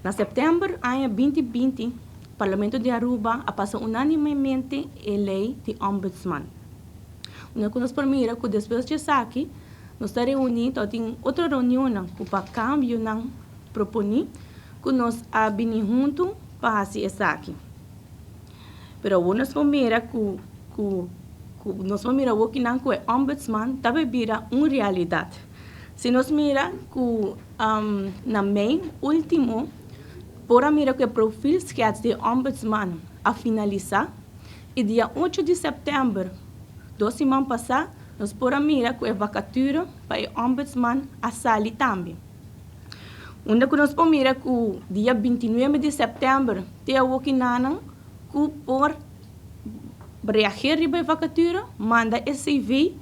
Na september aña 2020, Parlamento di Aruba a pasa unanimemente e ley di Ombudsman. Unda cu nos por mira cu despues di esaki, nos ta reuni, tin otro reunion cu pa cambionan proponi, cu nos a bini hunto pa haci esaki. Pero nos por mira cu nos por mira cu nan cu e Ombudsman tambe bira un realidad. Si nos mira cu na mei ultimo, por a mira cu e profielschets di Ombudsman a finalisa y dia 8 di september, 2 siman pasa, nos por a mira cu e vacature pa e Ombudsman a sali tambe. Unda cu nos por mira cu dia 29 di september, te awokinan cu por reageer riba e vacature, manda e CV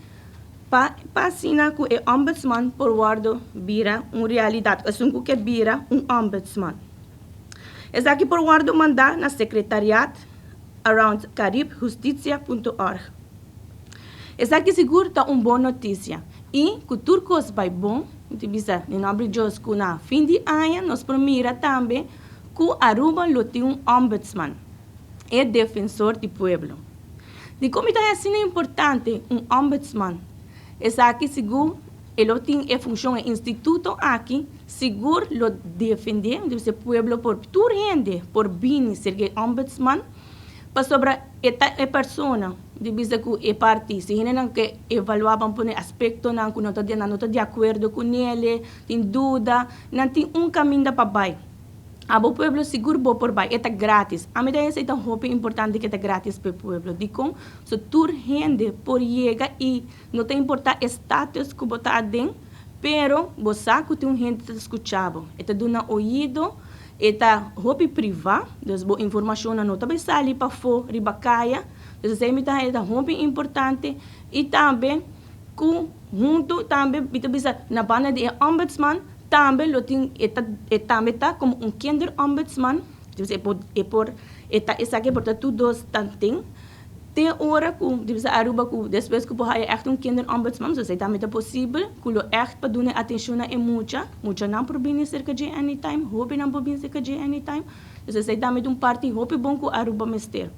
pa asina cu e Ombudsman por wordo bira un realidad. Esun cu kier bira un Ombudsman. Esaki por wordo manda na secretariat@caribjusticia.org. Esaki sigur ta un bon noticia. Y cu tur cos bay bon, di bisa, na nomber di Dios, cu na fin di aña nos por mira tambe cu Aruba lo tin un Ombudsman, e defensor di pueblo. Di con ta asina importante un Ombudsman? Esaki sigur e tin e funcion, e instituto aki, sigur lo defende e pueblo por tur hende, por bini ser Ombudsman, pasobra e persona di bisa cu e parti, si hende nan kier evalua, ban pone aspectonan cu no ta di acuerdo cu ne, tin duda, nan tin un caminda pa bay. Abo pueblo sigur bo por bay, ta gratis. Ami ta pensa ta hopi importante cu ta gratis pa pueblo. Di con, so tur hende por yega y no ta importa status cu bo ta aden, pero bo sa cu tin un hende ta scucha bo. E ta duna oido, e ta hopi priva, dus bo informacion no ta bay sali pafo riba caya. Dus esey ta hopi importante y tambe cu hunto tambe bita bisa na banda di Ombudsman tambe lo tin e tambe ta como un kinderombudsman, dus e por e ta esaki por ta tur dos tanten te ora cu bisa Aruba cu despues cu por haya echt un kinderombudsman, so esey tambe ta posibel cu lo echt pa duna atencion na e mucha, muchanan por bini cerca dje anytime, hobennan por bini cerca dje anytime. Dus esey tambe un parti hopi bon cu Aruba mester.